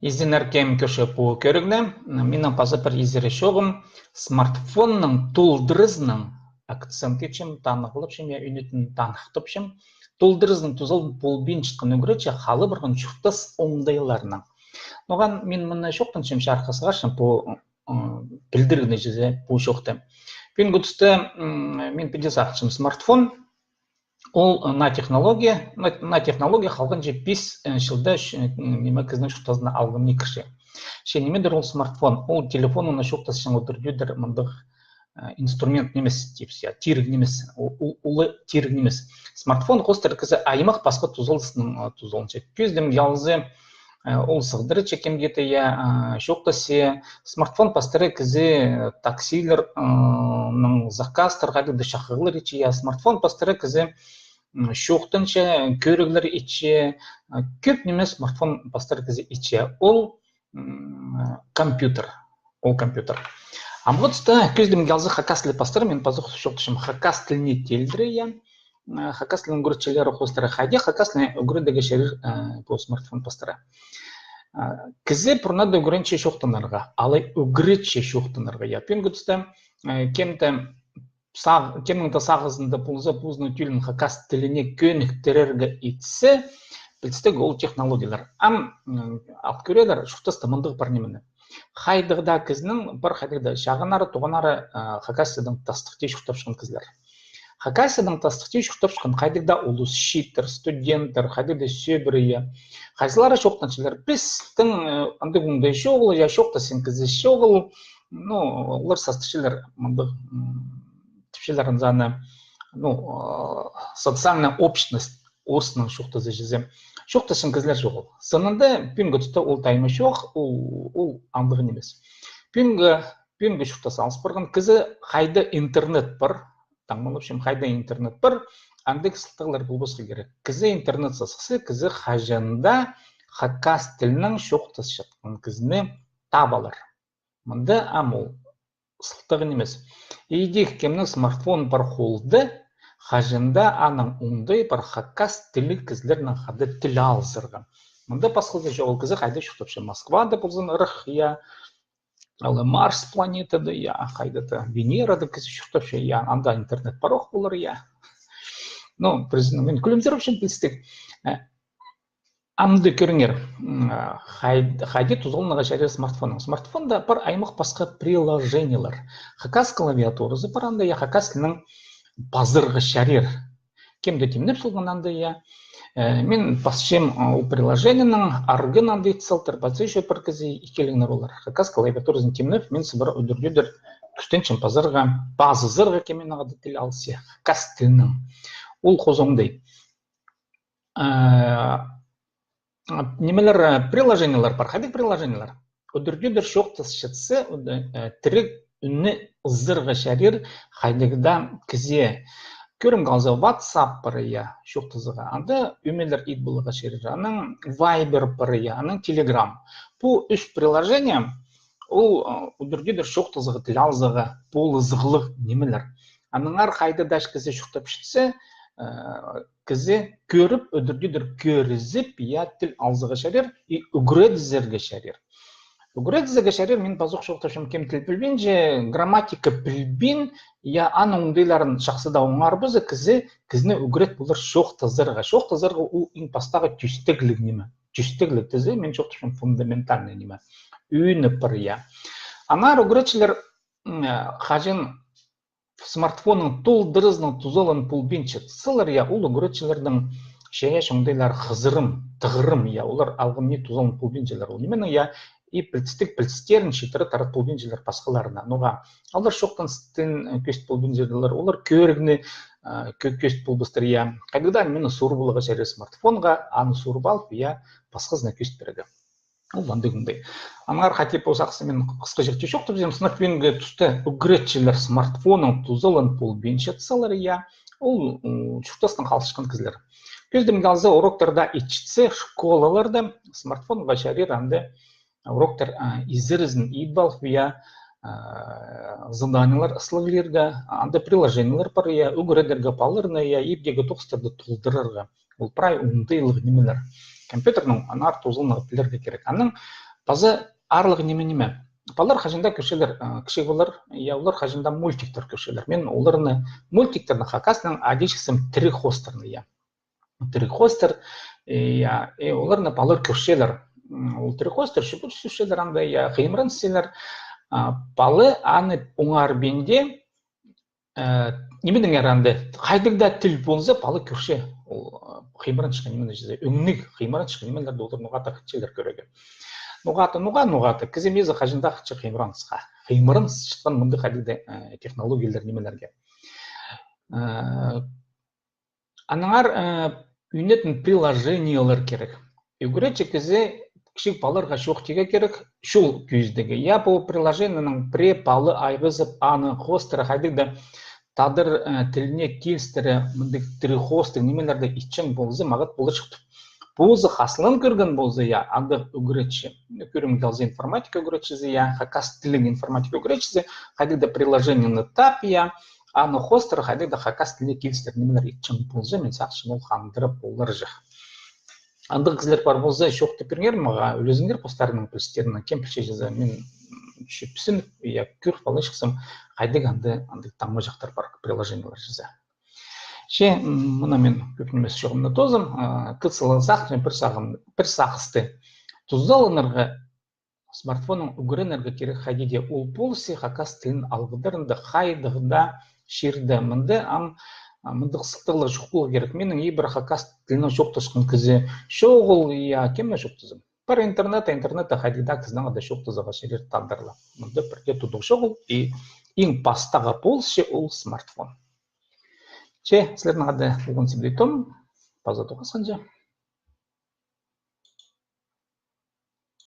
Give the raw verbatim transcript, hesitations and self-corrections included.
Изеннер, кем кӧрче пу кӧрігні, минің паза пір изері чоғым: смартфонның толдырызының, акцент итчем, таныхтапчам, я, ӱнетін таныхтапчам, толдырызының тузаланып полбинчатхан ӱгретче хал парған чуртас оңдайларынаң. Ноға мин мыны чоохтанчам, чарыхха сығарчам пу, ы, пілдірігні чізе пу чоохты. Пӱӱнгі туста, м, мин піди сағынчам, смартфон, ол, ы, наа технология, наа, наа технология халғанҷы пис, ы, чылда, ш-, ы, ниме, кізінің чуртазына алғым ни кірче. Че нимедір ол смартфон? Ол телефоннаң чоохтасчаң удур-тӧдір мындағ, ы, инструмент нимес, тіпче, я, тиріг нимес, у-, у-, улуғ тиріг нимес. Смартфон хоостыра кізі аймах пасха тузалыстаң, ы, тузаланча. Кӧзідімге алза, Э, ол сығдырча кемге-де, я, а, чоохтасча. Смартфон пастыра кізі, э, таксилер, э, ның заказтар, хайдағ-да чахығлар итче, я, смартфон пастыра кізі, м, чоохтанча, кӧріглер итче, а, кӧп ниме смартфон пастыра кізі итче. Ол, м, компьютер. Ол компьютер. Амғы туста кӧзідімге алза, хакас тілі пастыра, мин пазох чоохтапчам хакас тіліне теелдіре, я. Э, хакас тілін ӱгретчелері хоостыра. Хайди хакас тілін ӱгредерге чарир, э, пу смартфон пастыра? Э, кізі пурнада ӱгренче чоохтанарға, алай ӱгретче чоохтанарға. Я, пӱӱнгі туста, э, кем-де сағ-, кемнің-де сағызында полза, позының тӧлін хакас тіліне кӧніктірерге итсе, пілдістіг ол технологиялар. Ам, м, алып кӧрерлер, чуртаста мындағ пар нимені. Хайдағ-да кізінің пар, хайдағ-да чағыннары, туғаннары, а, Хакасиядаң тастыхти чуртапчатхан кізілер. Хакасиядаң тастыхти чуртапчатхан хайдағ-да улус, чииттер, студенттер, хайдағ-да сӧбіре, я. Хайзылары чоохтанчалар: пістің, э, андағ оңдай чоғыл, я, чоохтасчаң кізі чоғыл. Ну, олар састырчалар мындағ, м, тіпчелер аны, ну, э, социальная общность, орыснаң чоохтаза чізе. Чоохтасчаң кізілер чоғыл. Сынында пӱӱнгі туста ол тайма чох, ол, ол андағ нимес. Пӱӱнгі, пӱӱнгі чуртас алыс парған, кізі хайда интернет пар, таңмалапчам, хайда интернет пар, андағ сылтағлар полбасха кирек. Кізі интернетсер сыхса, кізі хаҷан даа хакас тілінең чоохтасчатхан кізіні таап алар. Мында ам ол сылтағ нимес. Идӧк кемнің смартфон пар холда, хаҷан даа аның оңдайы пар хакас тілліг кізілернең хада тіл алызарға. Мында пасхазы чоғыл, кізі хайда чуртапча, Москвада ползын ырах, я, алай Марс планетада, я, хайда-да Венерада кізі чуртапча, я, анда интернет парох полар, я. Ну, президент, мин кӱлімзірепчем, пілдістіг. Э, Амды кӧріңер, м, а, хай-, хайди тузаланарға чарир смартфоннаң. Смартфонда пар аймах пасха приложениелер. Хакас клавиатуразы пар анда, я, хакас тілінең пазарға чарир. Кем-де тимнеп салған анда, я. Э, мин пасчам, а, ол приложениенің арғын анда ит салтыр, паза ещё пір кізі икелеңнер олар. Хакас клавиатуразын тимнеп, мин сыбыра удур-тӧдір кӱстенчем пазарға, пазызарға кем миннең хада тіл алысча, хакас тілінең. Ол хоза оңдай. Э, нимелер, э, приложениелер пар. Хайдағ приложениелер? Удур-тӧдір чоохтасчатса, уд-, э, тіріг ӱнні ызарға чарир хайдағ даа кізее. Кӧрімге алза, WhatsApp пар, я, чоохтазарға. Анда ӧмелер ит поларға чарир. Анаң Viber пар, я, анаң Telegram. Пу ӱс приложение, ол, э, удур-тӧдір чоохтазарға, тіл алызарға полызығлығ нимелер. Аннаңар хайда даа кізі чуртапчатса, э, кізі кӧріп, удур-тӧдір кӧрізіп, я, тіл алызарға чарир и ӱгретізерге чарир. Ӱгретізерге чарир, мин пазох чоохтапчам, кем тіл пілбинче, грамматика пілбин, я, аның оңдайларын чахсы даа оңар полза, кізі, кізіні ӱгрет полар чоохтазарға. Чоохтазарға ол иң пастағы тӧстегліг ниме. Тӧстегліг тізе, мин чоохтапчам, фундаментальный ниме. Ӧӧні пар, я. Аннаңар ӱгретчілер, м, э, хаҷан смартфонның толдырызынаң тузаланып полбинчатсалар, я, ол ӱгретчілернің чайаачы оңдайлары хызырым, тығырым, я, олар алғым ни тузаланып полбинчалар. Ол нименің, я, и пілдістіг пілдістерін читіре тарат полбинчалар пасхаларына. Ноға? Олар чоохтаныстаң, э, кӧзіт полбинчалар, олар кӧрігні, э, кӧ-, кӧзіт полбастар, я. Хайдағ даа ниме суурып аларға чарир смартфонға, аны суурып алып, я, пасхазына кӧзіт пирерге. Ол андағ оңдай. Аннаңар хати пу сағысты мин хысхаҷахти чоохтапчам, сынап, пӱӱнгі туста ӱгретчілер смартфоннаң тузаланып полбинчатсалар, я, ол, м, чуртастаң халысчатхан кізілер. Кӧзідімге алза, уроктарда итчетсе, школаларда смартфонға чарир анда уроктар, а, изерізін идіп алып, я, а, заданиелер ыслағлирға, анда приложениелер пар, я, ӱгредерге палырны, я, ибдегі тоғыстарды толдырарға. Ол прай оңдайлығ нимелер. Компьютернең аннаңар тузаланарға пілерге кирек. Анаң Паза аарлығ ниме, ниме. Палалар хаҷан даа кӧрчелер, а, кічіг палалар, я, олар хаҷан даа мультиктер кӧрчелер. Мин оларны, мультиктерні хакастаң адирчам тірі хоостарны, я. Тірі хоостар, э, я, э, оларны палалар кӧрчелер. М, ол тірі хоостар чӱгӱр сӱрчелер анда, я, хыймыранчалар. А, пала аны оңарбинде, э, нимедеңер анда, хайдағ даа тіл полза, пала кӧрче. Ол, э, хыймыранчатхан нимені чізе, ӧңніг хыймыранчатхан нимелерді олар ноға-да хынчалар кӧрерге. Ноға-да, ноға, ноға-да, кізі миизі хаҷан даа хынча хыймыранчатхан. Хыймыранчатхан мындағ хайдағ даа, э, технологиялар нимелерге. Э, аннаңар, э, ӱнетін приложениелер кирек. Ӱгретчі кізі кічіг палаларға чоохтирға кирек чол кӧзідігі. Я, пу приложениенің пірее пала айғазып, аны хоостыра хайдағ даа тадар, э, тіліне килістіре, мындағ тірі хоостығ нимелерді итчең полза, мағат поларҷых тіп. Позы хазылан кӧрген полза, я, андағ ӱгретчі. Кӧрімге алза, информатика ӱгретчізі, я, хакас тілінің информатика ӱгретчізі, хайдағ даа приложениені тап, я, аны хоостыра хайдағ даа хакас тіліне килістіре нимелер итчең полза, мин сағынчам, ол хандыра поларҷых. Андағ кізілер пар полза, чоохтап пиріңер мағаа, ӱлезіңер постарыңның пілістерінең, кем пілче чізе, мин чӧпсін, я, кӧр палаҷыхсам, хайдағ андағ, андағ таңмаҷахтар пар, приложениелер чізе. Че, м, мына мин кӧп нимес чоғымны тоозам, а, кӧп сылығ сағынчам, пір сағым, пір сағысты. Тузаланарға смартфоннаң ӱгренерге кирек хайди даа ол полысча, хакас тілін алғыдарында хайдағ даа чирде. Мында ам, а, мындағ сылтағлығ чох поларға кирек. Минің ибіре хакас тілінең чоохтасхан кізі чоғыл, я, кемнең чоохтазам? Пар интернетте, интернетте хайди даа кізінең дее чоохтазарға чарир тадарлап. Мында пірдее тудығ чоғыл, и иң пастағы полысча ол смартфон. Че, сірернең дее полған Сибдей Том, паза тоғасханҷа.